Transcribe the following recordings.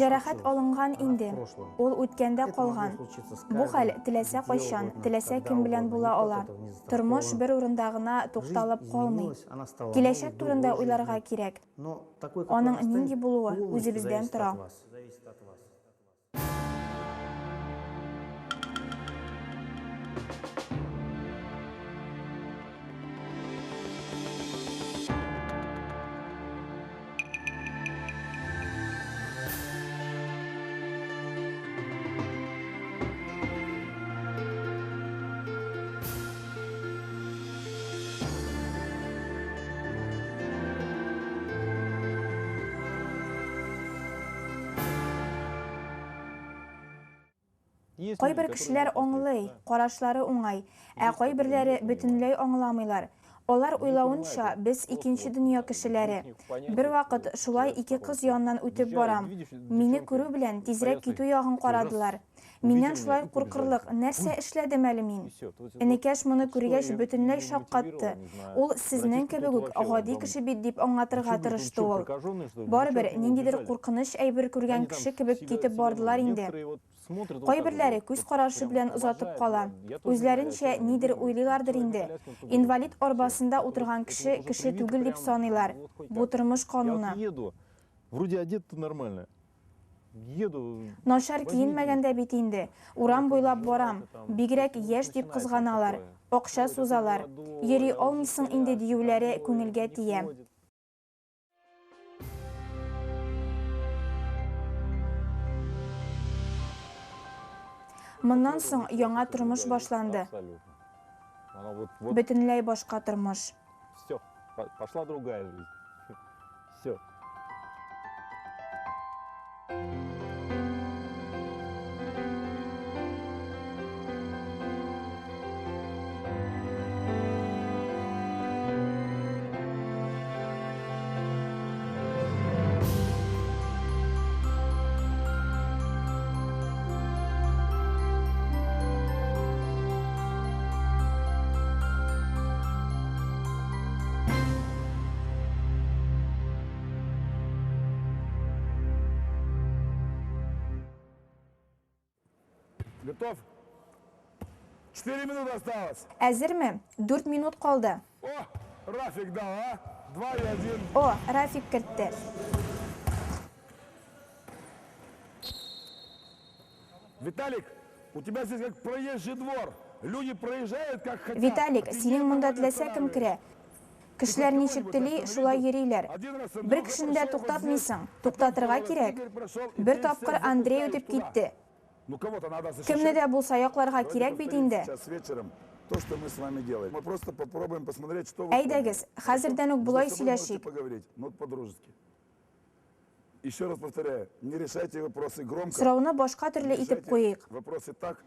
Җәрәхәт алынган инде, ул үткәндә калган. Бу хәл теләсә кайчан, теләсә кем белән була ала. Тормыш бер урында гына тукталып калмый. Киләчәк турында уйларга кирәк. Аның нинди булуы үзебездән тора. Кайбер кешеләр аңлый, карашлары уңай, ә кайберләре бөтенләй аңламыйлар. Алар уйлавынча, без икенче дөнья кешеләре. Бервакыт шулай ике кыз яныннан үтеп барам. Мине күрү белән, тизрәк китү ягын карадылар. Миннән шулай куркырлык нәрсә эшләдем әле мин? Энекәш моны күргәч бөтенләй шаккатты. Ул сезнең кебек үк гади кеше бит, дип аңлатырга тырышты ул. Барыбер ниндидер куркыныч әйбер күргән кеше кебек китеп бардылар инде. Кайберләре күз карашы белән озатып кала. Үзләренчә нидер уйлыйлардыр инде. Инвалид арбасында утырган кеше кеше түгел дип саныйлар. Бу тормыш кануны. Вроде одет-то нормально. Начар киенмәгән дә бит инде. Урам буйлап барам. Бигрәк яшь дип кызганалар. Акча сузалар. Йөри алмыйсың инде диюләре күңелгә тия. Моннан соң яңа тормыш башланды. Бөтенләй башка тормыш. Пошла другая жизнь. Все. Готов? 4 минуты осталось. Әзерме? 4 минут калды. О, Рафик дал, а? 2 и 1. О, Рафик кертте. Виталик, у тебя здесь как проезжий двор. Люди проезжают, как хотят. Виталик, синең монда теләсә кем керә. Кешеләр ничек тели, шулай йөриләр. Бер кешене дә туктатмыйсың. Туктатырга кирәк. Бер тапкыр Андрей үтеп китте. Кемне дә булса якларга кирәк бит инде. Әйдәгез, хәзердән үк болай сөйләшик. Еще раз повторяю, не решайте вопросы громко. Сорауны башка төрле итеп куйыйк. Вопросы так.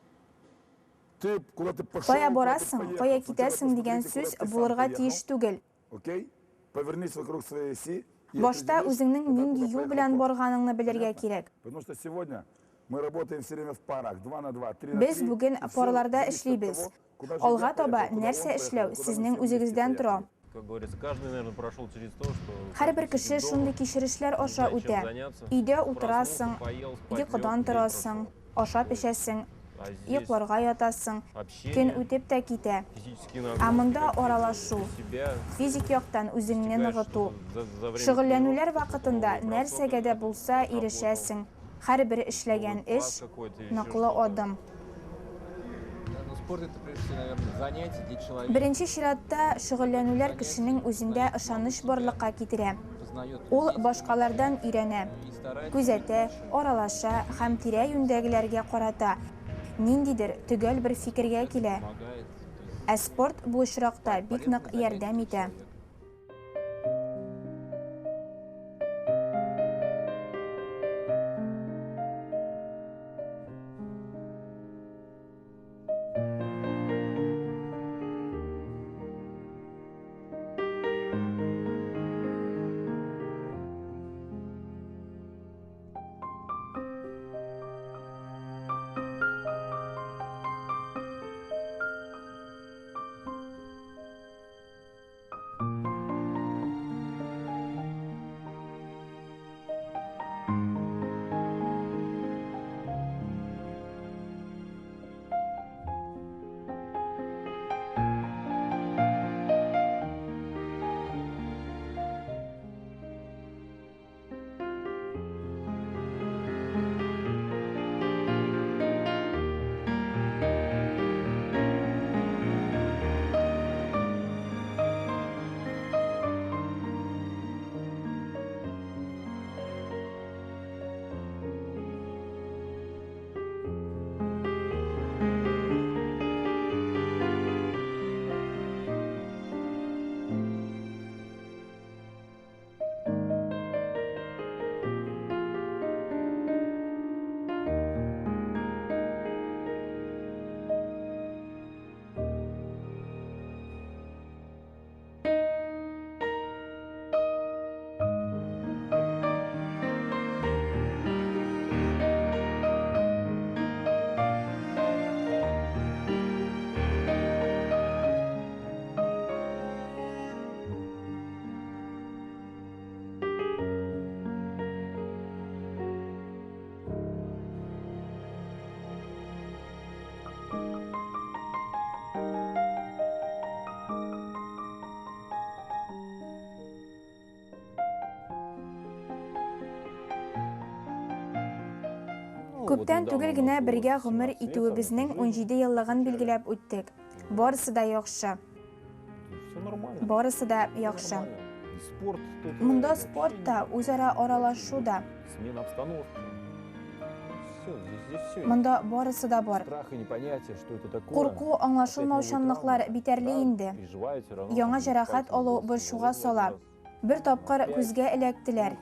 Ты куда ты пошел, Кая куда ты барасың, поехал. кая Сначала китәсең дигән посмотрите, сүз куда ты сам булырга поехал. тиеш түгел. Окей? Повернись вокруг своей оси и Башта определись, үзеңнең куда нинди куда юл поехал белән тот. барганыңны белергә Понятно? кирәк. Потому что сегодня мы работаем все время в парах, 2 на 2, 3 на Без 3. бүген и всё парларда зависит от эшлибез. того, куда же Алга я таба поехал, куда он нәрсә поехал, эшләү куда мы сезнең все вместе үзегездән тора. поехали. Как говорится, каждый, наверное, прошел через то, что Һәрбер каждый кеше сидит дома, шундый кичерешләр не аша знает, чем үтә. заняться. Өйдә Проснулся, утырасың, поел, спать лег, йокыдан день торасың, прошел. ашап эчәсең, А здесь йокларга ятасың, көн общение, үтеп тә китә. физические Ә нагрузки монда какие-то аралашу, для себя, физик яктан үзеңне достигаешь ныгыту. что-то за время Шөгыльләнүләр тренировки, вакытында новый бросок нәрсәгә или дә булса отработал. ирешәсең. Һәрбер эшләгән Новый эш класс какой-то, еще ныклы что-то. адым. Да, но спорт это прежде всего, наверное, занятие, где человек Беренче чиратта шөгыльләнүләр кешенең үзендә ышаныч барлыкка китерә. познает Ул людей, башкалардан өйрәнә, и старается күзәтә, аралаша һәм тирә-юньдәгеләргә карата ниндидер төгәл бер фикергә килә. помогает. То есть Ә спорт бу очракта бик полезное нык занятие ярдәм для итә. человека. Күптән түгел генә бергә гомер итүебезнең 17 еллыгын билгеләп үттек. Барысы да яхшы. Барысы да яхшы. Монда спорт та, үзара аралашу да. Монда барысы да бар. Курку, аңлашылмаучанлыклар битәрли инде. Яңа җәрәхәт алу борчуга сала. Бер тапкыр күзгә эләктеләр.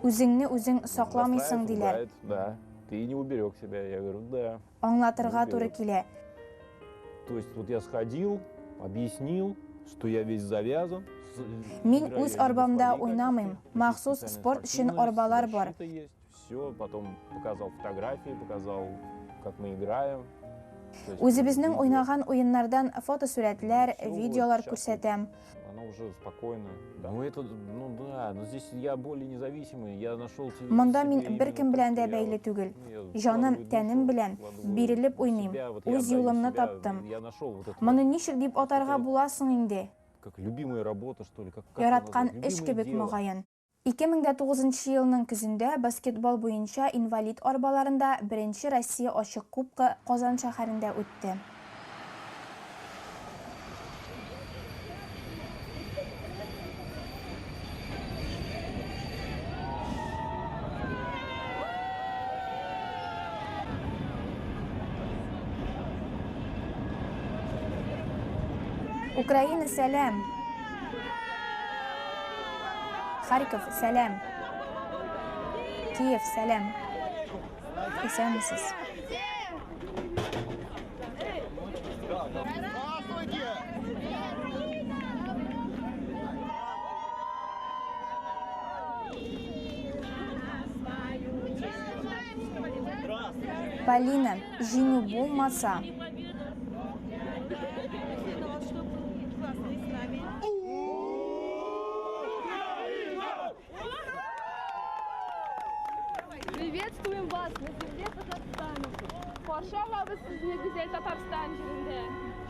Үзеңне үзең сакламыйсың, диләр. Аңлатырга туры килә. То есть вот я сходил, объяснил, что я весь завязан. Мин үз арбамда уйнамыйм. Махсус спорт өчен арбалар бар. Все, потом показал фотографии, показал, как мы играем. Үзебезнең уйнаган уеннардан фотосурәтләр, видеолар күрсәтәм. Она уже спокойно. Ну это, ну да, но здесь я более независимый, я нашел Монда мин беркем белән дә бәйле түгел. Җаным, тәнем белән бирелеп уйныйм, үз юлымны таптым. Моны ничек дип атарга була соң инде? Как любимая работа, что ли, как Яраткан эш кебек, мөгаен. 2009 елның көзендә баскетбол буенча инвалид арбаларында беренче Россия ачык кубогы Казан шәһәрендә үтте. Украина, сәлам! Харьков, сәлам! Киев, сәлам! Исәнмесез! Полина, җиңү булмаса. Приветствуем вас на земле Татарстана. Каршы алабыз сезне гүзәл Татарстан җирендә.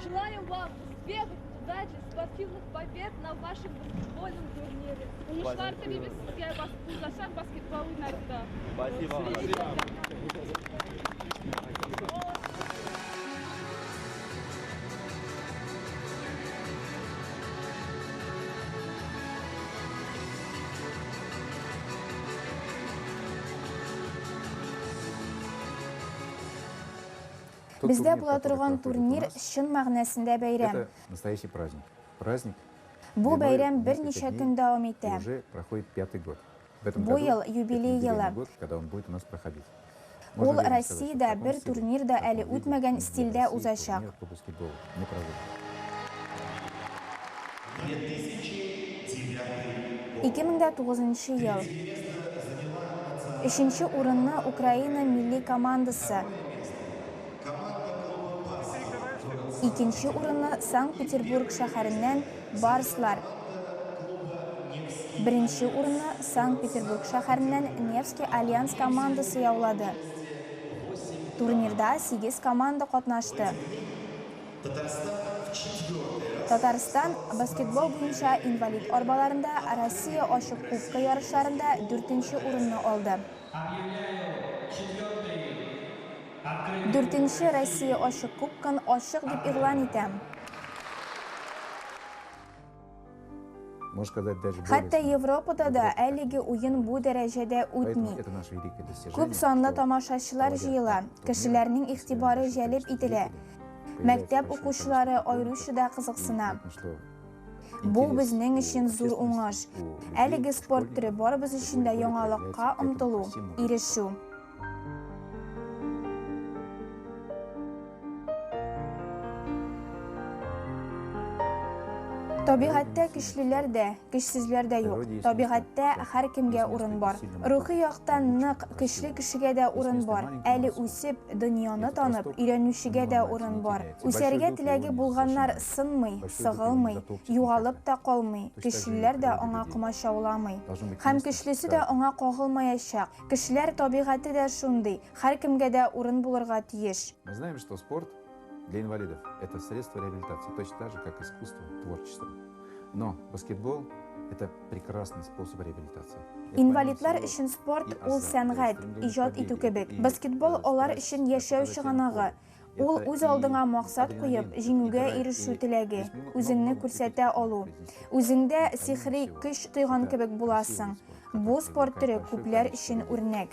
Желаем вам успехов, удачи, спортивных побед на вашем баскетбольном турнире. Уңышлар телибез сезгә узачак баскетбол уеннарында. Спасибо. Бездә була торган турнир чын мәгънәсендә бәйрәм. Это настоящий праздник. Праздник. Бу бәйрәм берничә көн дәвам итә. Уже проходит пятый год. В этом Бу году ел юбилей это елы. год, когда он будет у нас проходить. Ул Россиядә бер турнир да әле үтмәгән стильдә узачак. По баскетболу не проводит. 2009 ел. Өченче урынны Украина милли командасы. Икенче урынны Санкт-Петербург шәһәреннән Барслар. Беренче урынны Санкт-Петербург шәһәреннән Невский Альянс командасы яулады. Турнирда 8 команда катнашты. Татарстан баскетбол буенча инвалид арбаларында Россия ачык кубогы ярышларында 4нче урынны алды. 4нче Россия ачык кубогын ачык дип игълан итәм. Можно сказать, даже более Хәтта смело. Европада да әлеге уен бу дәрәҗәдә Поэтому үтми. это наше великое достижение. Күп санлы что тамашачылар проводя җыела, этот турнир, кешеләрнең игътибары большое җәлеп количество ителә. зрителей, появляется Мәктәп большое укучылары количество аеруча да поклонников, и кызыксына. видно, что Бу интерес безнең у өчен зур общественности, уңыш. у людей, Әлеге спорт төре школьников барыбыз всё өчен дә более и более яңалыкка проявляется к этому омтылу, красивому виду ирешү. Табигатьтә көчлеләр дә, көчсезләр дә юк. Табигатьтә һәркемгә урын бар. Рухи яктан нык, көчле кешегә дә урын бар. Әле үсеп, дөньяны танып, өйрәнүчегә дә урын бар. Үсәргә теләге булганнар сынмый, сыгылмый, югалып та калмый, көчлеләр дә аңа комачауламый. Һәм көчлесе дә аңа кагылмаячак. Кешеләр табигате дә шундый, һәркемгә дә урын булырга тиеш. Мы знаем, что спорт для инвалидов – это средство реабилитации, точно так же, как искусство, творчество. Но баскетбол Это прекрасный способ реабилитации. Это Инвалидлар помимо всего өчен спорт и ул азарт, и сәнгать, стремление к иҗат итү победе, кебек. и, Баскетбол алар страсть өчен яшәү показать себя на чыганагы. поле. Ул Это үз и алдыңа максат куеп, адреналин, җиңүгә и драйв, ирешү и теләге, здесь много үзеңне много күрсәтә эпитетов алу. можно произнести. Үзеңдә Помимо сихри всего, көч тойган это кебек красивый буласың. вид спорта, Бу который спорт төре привлекает большое күпләр количество өчен людей. үрнәк.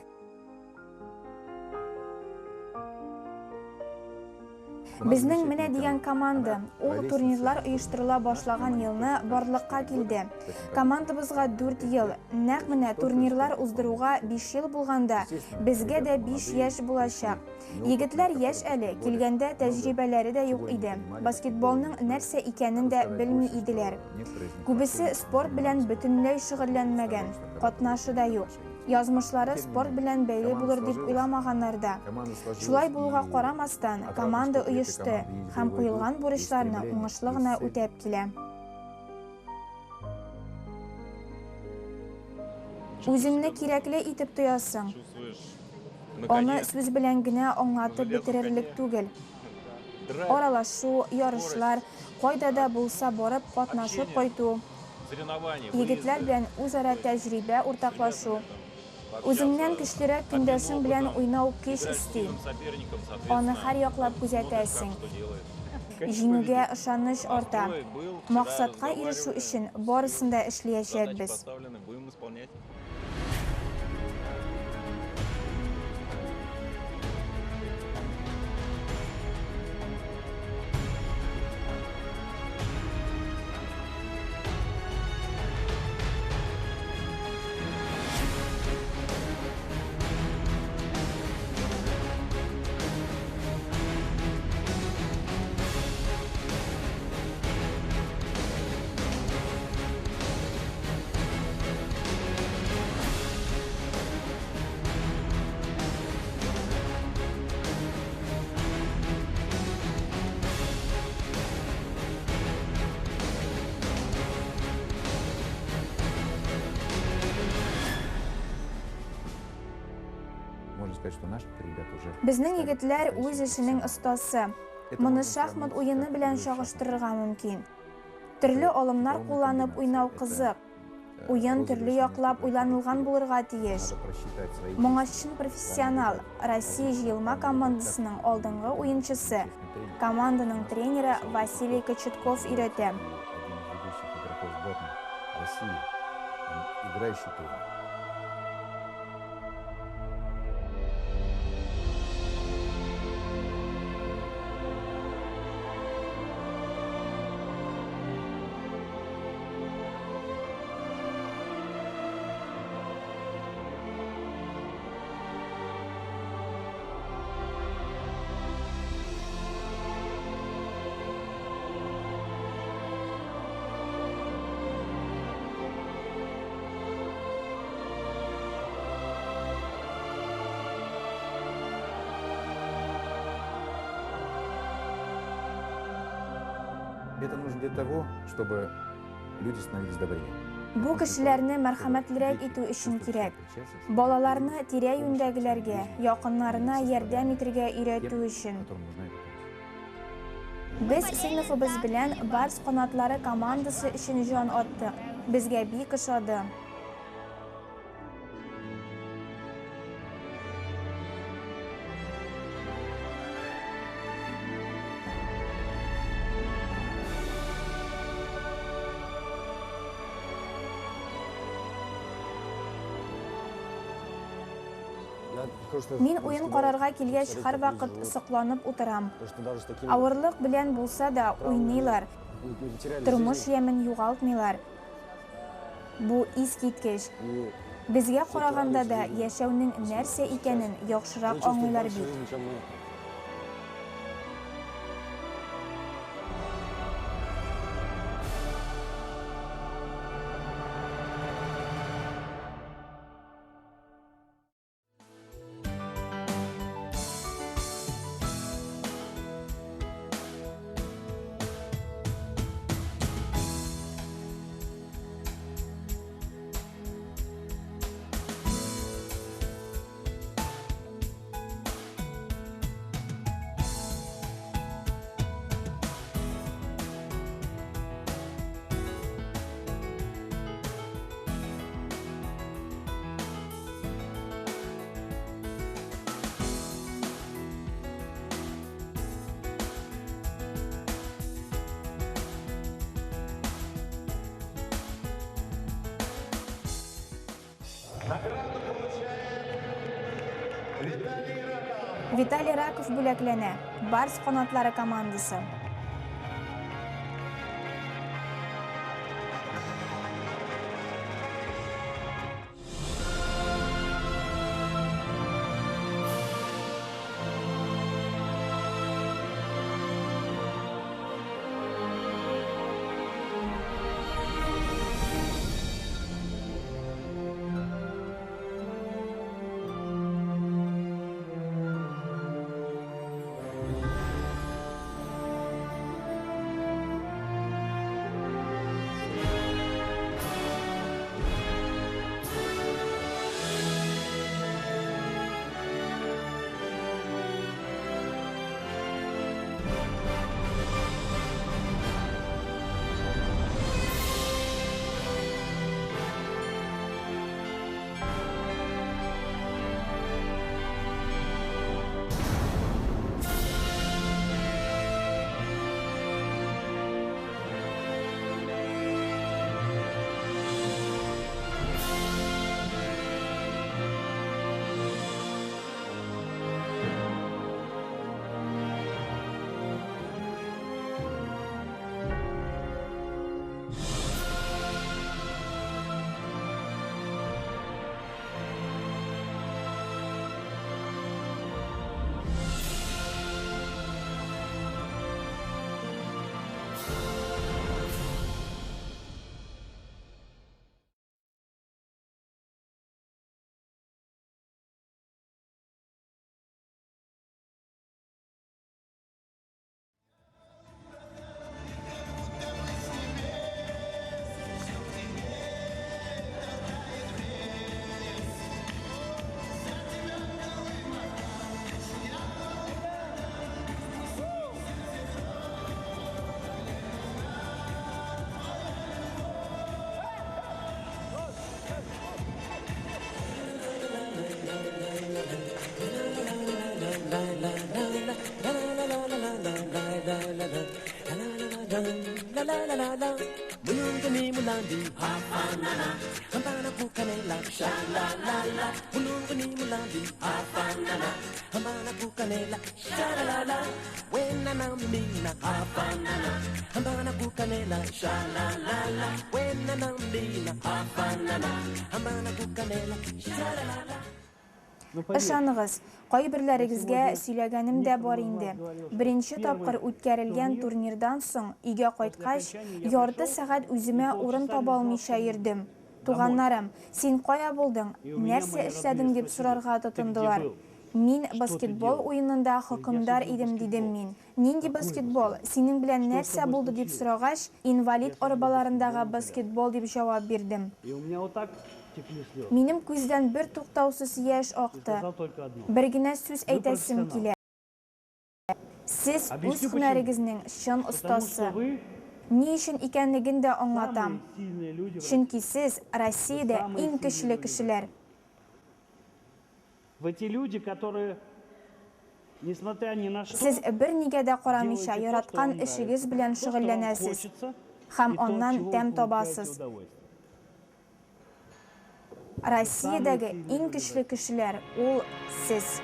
У нас Безнең менә замечательная дигән команда. команда. Она Ул по лестнице турнирлар растет. оештырыла Наша башлаган команда елны точно так же барлыкка 4 года. килде. В этом году Командабызга 4 ел, нәкъ менә Столько, турнирлар сколько уздыруга исполнилось. 5 ел булганда, Естественно, безгә дә ребята 5 молодые, яшь булачак. пришли, неопытные, Егетләр яшь которые әле, в футболе килгәндә много тәҗрибәләре дә юк чего не иде. понимали, Баскетболның баскетбол не нәрсә знали. икәнен Надо дә сказать белми больше, что иделәр. некоторые из них Күбесе вообще спорт не белән занимались бөтенләй спортом. шөгыльләнмәгән, Представляют, что когда катнашы да юк. отношения. Язмышлары Тем не спорт менее, белән бәйле команда булыр дип сложилась. уйламаганнар да. Команда сложилась, Шулай булуга и карамастан, отрадно, команда что у этой оешты команды есть һәм боевой куелган дух, есть бурычларны стремление, уңышлы есть гына цель. үтәп килә. Үзеңне кирәкле итеп тоясың. Чувствуешь на Аны коне сүз белән генә аңлатып железном бетерерлек коне. түгел. Драйв, Аралашу, ярышлар, кайда да булса барып катнашып Общение. кайту, соревнования, егетләр выезды. белән үзара тәҗрибә С уртаклашу, ребятами там үзеңнән пообщаться, көчлерәк обмен көндәшең белән опытом, уйнау көч играть с өсти. сильным соперником, Аны соответственно, һәр яклап смотришь, как, күзәтәсең. что делает. Җиңүгә ышаныч арта. Настрой был, вчера Максатка ирешү разговаривали, өчен барысын да задачи эшләячәкбез. поставлены, будем исполнять. Можно сказать, что наши ребята уже Безнең стали егетләр үз настоящими эшенең профессионалами. остасы. Это Моны можно шахмат сравнить уены как белән игру в шахматы. чагыштырырга мөмкин. Төрле Это алымнар хитроумная кулланып комбинация, уйнау это, кызык. Уен төрле розыгрыш яклап несколько уйланылган ходов булырга вперед. тиеш. Надо просчитать свои Моңа действия. чын профессионал, Россия җыелма командасының алдынгы уенчысы, Честный тренер. команданың тренеры Василий Кочетков өйрәтә. Один из ведущих игроков сборной России, он играющий тренер. Это нужно для того, чтобы люди становились добрее. Бу кешеләрне мәрхәмәтлерәк итү өчен кирәк. Балаларны тирә-юньдәгеләргә, якыннарына ярдәм итәргә өйрәтү өчен. Которым нужна эта помощь. Без сыйныфыбыз белән Барс канатлары командасы өчен җан аттык. Безгә бик ошады. Мин уен карарга килгәч һәрвакыт сокланып утырам. Авырлык белән булса да уйныйлар, тормыш ямен югалтмыйлар. Бу искиткеч. Безгә караганда да яшәүнең нәрсә икәнен яхшырак аңлыйлар бит. Виталий Раков бүләкләнә, Барс канатлары командасы. Ышаныгыз, кайберләрегезгә сөйләгәнем дә бар инде. Беренче тапкыр үткәрелгән турнирдан соң, өйгә кайткач, ярты сәгать үземә урын таба алмыйча йөрдем. Туганнарым, син кая булдың, нәрсә эшләдең дип сорарга тотындылар. Мин баскетбол уенында хөкемдар идем, дидем мин. Нинди баскетбол, синең белән нәрсә булды дип сорагач, инвалид арбаларындагы баскетбол дип җавап бирдем. Минем күздән бер туктаусыз яшь акты. Бер генә сүз әйтәсем килә. Сез үз һөнәрегезнең чын остасы. Ни өчен икәнлеген дә аңлатам. Чөнки сез Россиядә иң көчле кешеләр. Сез бернигә дә карамыйча яраткан эшегез белән шөгыльләнәсез һәм аннан тәм табасыз. Россиядәге иң көчле кешеләр ул сез.